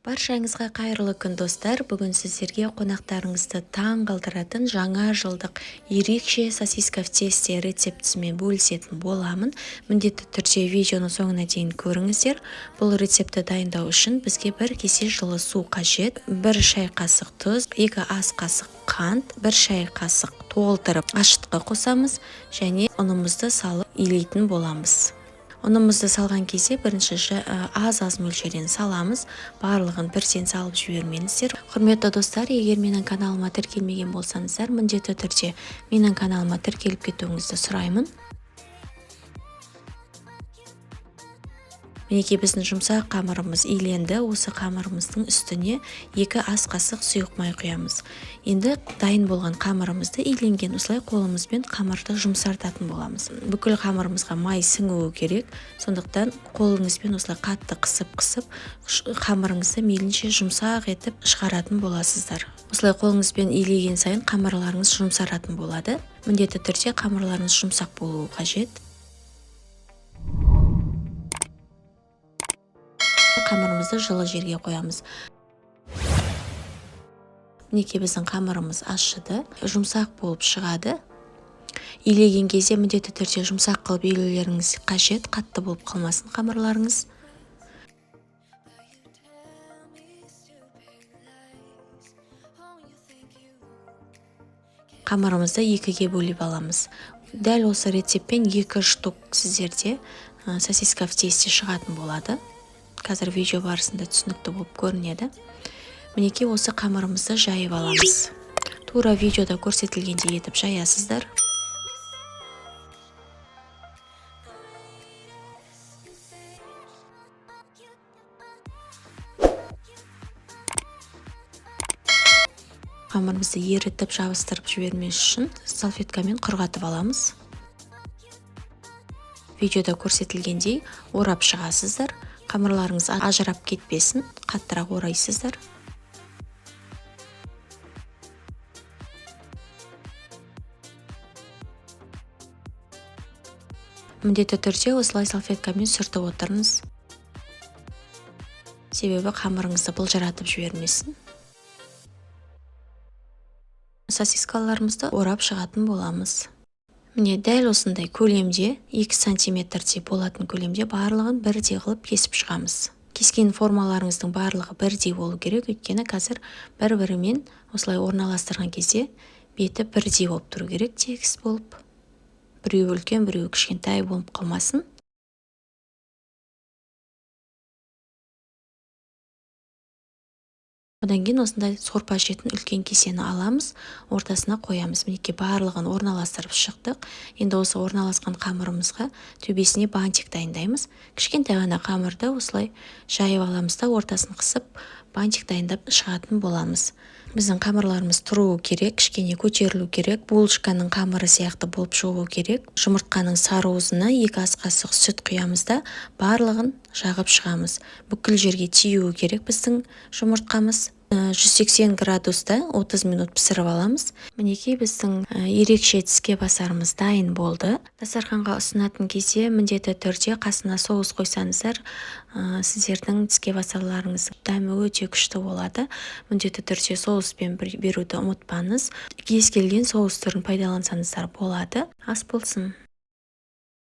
Баршаңызға қайырлы күн, достар! Бүгін сіздерге қонақтарыңызды таң қалдыратын жаңа жылдық ерекше сосиска в тесте рецептісімен бөлісетін боламын. Міндетті түрде видеоның соңына дейін көріңіздер. Бұл рецептті дайындау үшін бізге бір кесе жылы су қажет, 1 шай қасық тұз, 2 ас қасық қант, 1 шай қасық толтырып ашытқы қосамыз және ұнымызды салып илейтін боламыз. Ұнымызды салған кезде бірінші аз-аз мөлшерден саламыз, барлығын бірден салып жібермеңіздер. Құрметті достар, егер менің каналыма тіркелмеген болсаңыздар, міндетті түрде менің каналыма тіркеліп кетуіңізді сұраймын. Мінекей, біздің жұмсақ қамырымыз иленді. Осы қамырымыздың үстіне 2 ас қасық сұйық май құямыз. Енді дайын болған қамырымызды иленген осылай қолымызбен қамырды жұмсартатын боламыз. Бүкіл қамырымызға май сіңуі керек, сондықтан қолыңызбен осылай қатты қысып-қысып қамырыңызды мейлінше жұмсақ етіп шығаратын боласыздар. Осылай қолыңызбен илеген сайын қамырларыңыз жұмсаратын болады. Міндетті түрде қамырларыңыз жұмсақ болуы қажет. Қамырымызды жылы жерге қоямыз. Мінекей, біздің қамырымыз ашыды, жұмсақ болып шығады. Илеген кезде міндетті түрде жұмсақ қылып илеулеріңіз қажет, қатты болып қалмасын қамырларыңыз. Қамырымызды екіге бөліп аламыз. Дәл осы рецептпен 2 штук сіздерде сосиска в тесте шығатын болады. Қазір видео барысында түсінікті болып көрінеді. Мінекей, осы қамырымызды жайып аламыз. Тура видеода көрсетілгендей етіп жаясыздар. Қамырымызды ерітіп жабыстырып жібермес үшін салфеткамен құрғатып аламыз. Видеода көрсетілгендей орап шығасыздар. Қамырларыңыз ажырап кетпесін, қаттырақ орайсыздар. Міндетті түрде осылай салфеткамен сүртіп отырыңыз. Себебі қамырыңызды былжыратып жібермесін. Сосискаларымызды орап шығатын боламыз. Міне, дәл осындай көлемде, 2 сантиметрдей болатын көлемде барлығын бірдей қылып кесіп шығамыз. Кескен формаларыңыздың барлығы бірдей болу керек, өйткені қазір бір-бірімен осылай орналастырған кезде беті бірдей болып тұру керек, тегіс болып. Біреуі үлкен, біреуі кішкентай болып қалмасын. Одан кейін осындай сорпа ішетін үлкен кесені аламыз, ортасына қоямыз. Мінекей, барлығын орналастырып шықтық. Енді осы орналасқан қамырымызға төбесіне бантик дайындаймыз. Кішкентай ғана қамырды осылай жайып аламыз да ортасын қысып бантик дайындап шығатын боламыз. Біздің қамырларымыз тұруы керек, кішкене көтерілу керек, булочканың қамыры сияқты болып шығу керек. Жұмыртқаның сары уызына 2 ас қасық сүт құямыз да барлығын жағып шығамыз. Бүкіл жерге тиюі керек біздің жұмыртқамыз. 180 градуста 30 минут пісіріп аламыз. Мінекей, біздің ерекше тіске басарымыз дайын болды. Дастарханға ұсынатын кезде міндетті түрде қасына соус қойсаңыздар, сіздердің тіске басарларыңыздың дәмі өте күшті болады. Міндетті түрде соуспен беруді ұмытпаңыз. Кез келген соус түрін пайдалансаңыздар болады. Ас болсын.